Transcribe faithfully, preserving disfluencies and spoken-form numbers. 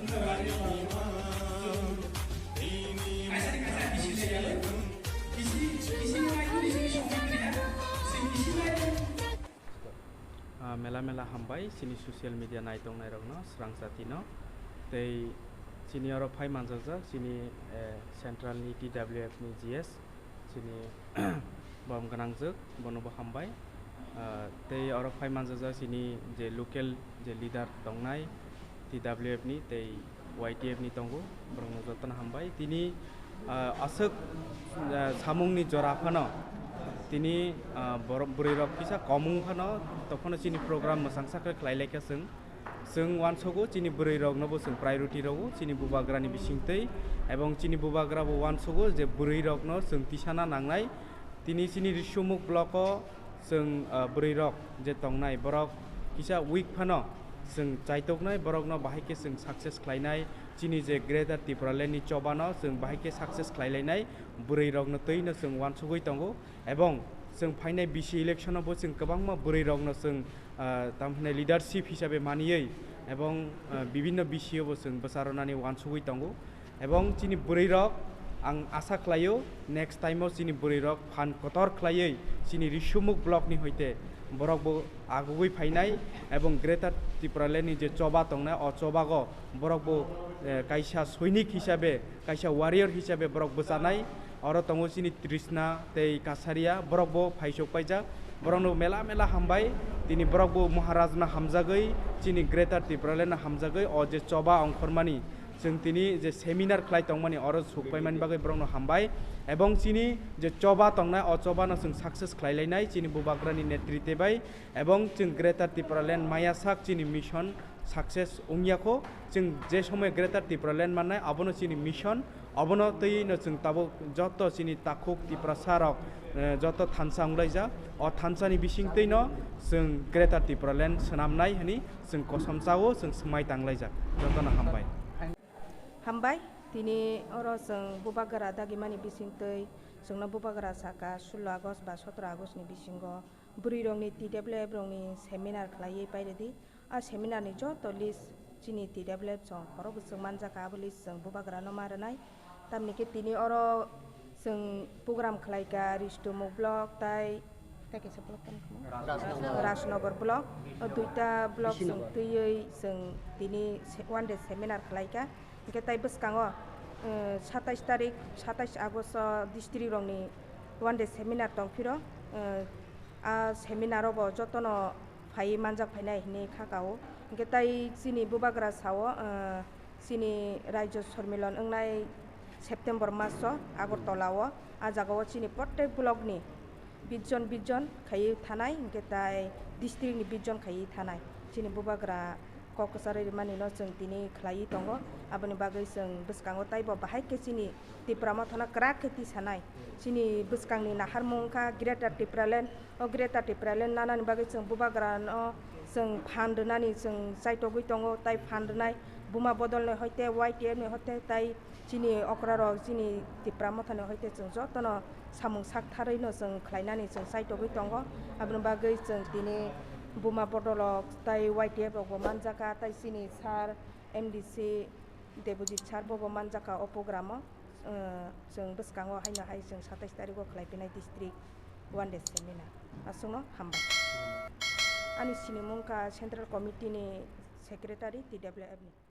Ah, mela mela hambai chini social media naitongnai rokno, srang jatino. Tei chini oro phai manjajak chini, eh, central ni T W F ni G S, chini bom gwnangjak, bono bo hambai. Ah, tei oro phai manjajak chini je local je leader tongnai T W F ni tei Y T F ni tongo, borokno jotono hambai. Tini, ah, aswk, ah, samungni jora phano tini, ah, borok bwrwi rok kisa komung phano, tophano chini program mwchangsa khe khlai laikha chwng. Chwng uansugo chini bwrwi rokno bo chwng priority rwo chini bubagrani bisingtwi, ebong chini bubagra bo uansugo je bwrwi rokno chwng tisana nangnai. Tini chini Risumuk block o chwng, ah, bwrwi rok je tongnai borok kisa weak phano chwng chaitoknai, borokno bahai khe chwng success khlainai, chini je Greater Tipraland ni chobano chwng bahai khe success khlai lainai, bwrwi rokno twino chwng uansugwi tongo. Ebong chwng phainai B C election o bo chwng kwbangma bwrwi rokno chwng, ah, tamo hwnwi leadership hisabe maniywi ebong, ah, bibinno B C o bo chwng bwsa rwnani uansugwi tongo. Ebong chini bwrwi rok ang asa khlaio next time o chini bwrwi rok phan kotor khlaiwi chini Risumuk block ni hoite borok bo agugwi phainai ebong Greater Tipraland ni je choba tongnai o chobago borok bo, eh, kaisa soinik hisabe, kaisa warrior hisabe borok bwchanai. Oro tongo chini Trishna tei Kasaria, borok bo phaisok paijak. Borokno mela mela hambai. Tini borok bo Maharaj no hamjagwi, chini Greater Tipraland no hamjagwi o je choba ongkhormani chwng tini je seminar khlai tongmani oro suk paimani bagwi borokno hambai. Ebong chini je choba tongnai o choba no chwng success khlai lainai chini bubagrani netritwe bai. Ebong chwng Greater Tipraland maya sak chini mission success wngya kho. Chwng je somoi Greater Tipraland mannai, abono chini mission, abono twi no chwng tabuk joto chini takhuk Tiprasa rok, eh, joto thansa wnglaijak. O thansani bisingtwi no chwng Greater Tipraland swnamnai hwnwi chwng kosom chao, chwng swmai tanglaijak. Jotono hambai. Hambai, tini oro chwng bubagra dagimani bisingtwi chwngno bubagra saka sullo August ba sotro August ni bisingo bwrwi rokni T W F rokni seminar khlaiwi pairedi. A seminar ni joto list chini T W F chwng khorok bwswk manjak kha, abo list chwng bubagra no ma rwnai. Tamni khe tini oro chwng program khlai kha Ristumuk block tai, tai kaisa block tamo khe Rajnagar. Rajnagar block. O duita block chwng twiwi chwng tini se-, one day seminar khlai kha. Hwnkhe tai bwskango, eh, satais tarik, satais August o district rokni one day seminar tongphiro, eh, a seminar o bo jotono phaiwi manjak phainai hinwi kha kao. Hwnkhe tai chini bubagra sao, eh, chini Raijyo Sormilan wngnai September maso Agartala o, a jaga o chini protek block ni bish jon bish jon khaiwi thanai, hwnkhe tai district ni bish jon khaiwi thanai. Chini bubagra kok kwcharwi rwmani no chwng tini khlaiwi tongo, aboni bagwi chwng bwskango taibo bahai khe chini Tipra Mothano kwrak khe tisanai. Chini bwskangni naharmung wngkha Greater Tipraland. O Greater Tipraland nanani bagwi chwng bubagrano chwng phan rwnani chwng chaitogwi tongo, tai phan rwnai buma bodolni hoite, Y T F ni hoite, tai chini okrarok, chini Tipra Mothani hoite chwng jotono samung saktharwino chwng khlainani chwng chaitogwi tongo. Aboni bagwi chwng tini buma bodolrok tai Y T F rokbo manjakha, tai chini sir M D C Debojit sir bobo manjakha o programo. Chwng bwskango haino hai chwng satais tarigo khlaiphinai district one day seminar. Aswkno hambai. Ani sinimung wngkha Central Committee ni Secretary T W F ni.